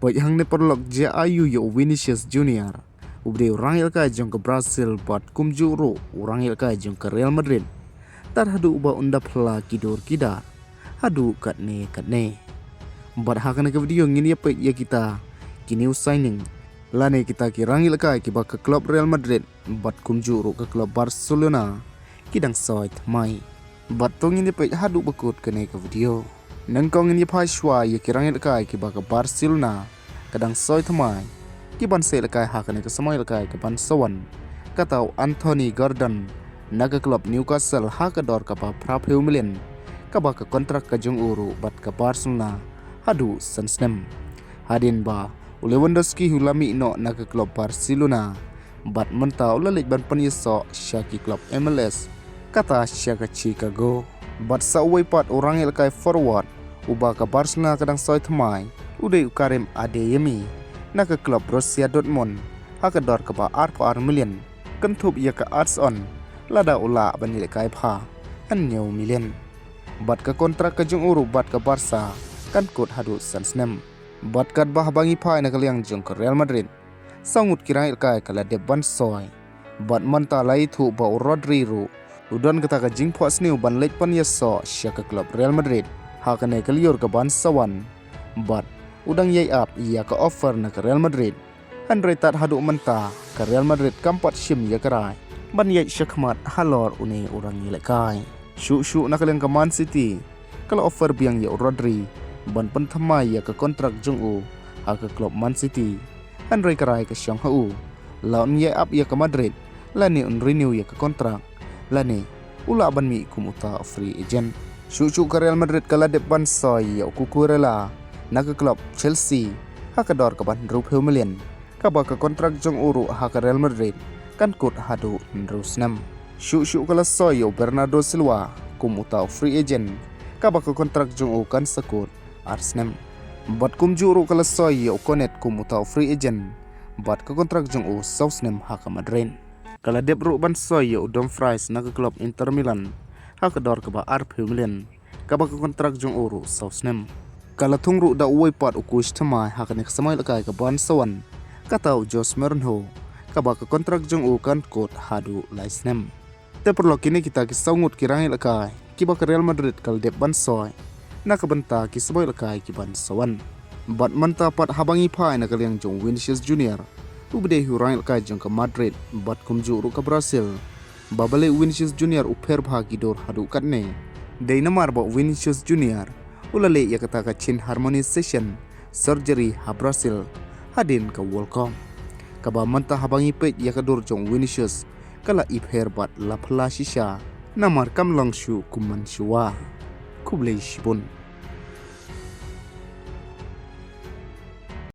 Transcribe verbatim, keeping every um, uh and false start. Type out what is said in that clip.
Peit hangne paralok, jia aiu ïa u Vinicius Junior, uba dei u rangïalehkai jong ka Brazil bad kumjuh ruh u rangïalehkai jong ka Real Madrid, tar haduh ba un da phla ki dur ki dar haduh katne katne. Bad ha kane ka video ngin ïa peit ïa kita ki new signing lane kita ki rangïalehkai kiba ka club Real Madrid bad kumjuh ruh ka club Barcelona ki dang soi thymmai. Bad to ngin ïa peit haduh ba kut kane ka video. Nyngkong ngin ïa phai shuwa ïa ki rangïalehkai kiba ka Barcelona ka dang soi thymmai ki ban seh lehkai ha kane ka samoi lehkai ka ban sa wan. Kata u Anthony Gordon na ka club Newcastle ha ka dor kaba phra phew million, kaba ka kontrak ka jong u ruh bad ka Barcelona haduh san snem. Hadien ba u Lewandowski u la mih noh na ka club Barcelona, bad mynta u la leit ban pynïasoh sha ki club M L S, kata sha ka Chicago. Bad sa uwei pat u rangïalehkai forward uba ka Barcelona ka dang soi thymmai, u dei u Karim Adeyemi na ka club Borussia Dortmund ha ka dor kaba arphew ar million, kynthup ïa ka odds on lada u lah ban ïalehkai bha, hynñiew million. Bad ka kontrak ka jong u ruh bad ka Barca kan kut haduh san snem. Bad katba haba ngi phai na ka liang jong ka Real Madrid, saw ngut ki rangïalehkai ka la dep ban soi. Bad mynta la ïathuh ba u Rodri ruh u don kata ka jingphohsniew ban leit pynïasoh sha ka club Real Madrid ha kane ka lyiur ka ban sa wan. Bad u dang ïai ap ïa ka offer na ka Real Madrid. Hynrei tad haduh mynta ka Real Madrid kam pat shim ïa ka rai ban ïaid shakhmat halor une u rangïalehkai. Shuh shuh na ka liang ka Man City ka la offer biang ïa u Rodri ban pynthymmai ïa ka kontrak jong u ha ka club Man City. Hynrei ka rai ka shong ha u, la un ïai ap ïa ka Madrid lane un renew ïa ka kontrak, lane u lah ban mih kum uta u free agent. Shuh shuh ka Real Madrid ka la dep ban soi ïa u Cucurella na ka club Chelsea ha ka dor kaba hynriewphew million, kaba ka kontrak jong u ruh ha ka Real Madrid kan kut haduh hynriew snem. Shuh shuh ka la soi ïa u Bernardo Silva kum uta u free agent, kaba ka kontrak jong u kan sa kut ar snem. Bad kumjuh ruh ka la soi ïa u Konaté kum uta u free agent, bad ka kontrak jong u saw snem ha ka Madrid. Ka la dep ruh ban soi ïa u Dumfries na ka club Inter Milan ha ka dor kaba arphew million, kaba ka kontrak jong u ruh saw snem. Ka la thung ruh da uwei pat u coach thymmai ha kane ka samoi lehkai ka ban sa wan, kata u Jose Mourinho, kaba ka kontrak jong u kan kut haduh lai snem. Te paralok, kine kita ki saw ngut ki rangïalehkai kiba ka Real Madrid ka la dep ban soi na ka bynta ki samoi lehkai ki ban sa wan. Bad mynta pat haba ngi phai na ka liang jong u Vinicius Junior, uba dei u rangïalehkai jong ka Madrid bad kumjuh ruh ka Brazil, ba balei u Vinicius Junior u pher bha ki dur haduh katne? Dei namar ba u Vinicius Junior u la leh ïa kata ka chin harmonization surgery ha Brazil hadien ka World Cup, kaba mynta haba ngi peit ïa ka dur jong u Vinicius ka la ipher bad la phylla shisha, namar kam long shuh kum mynshuwa. Khublei shibun.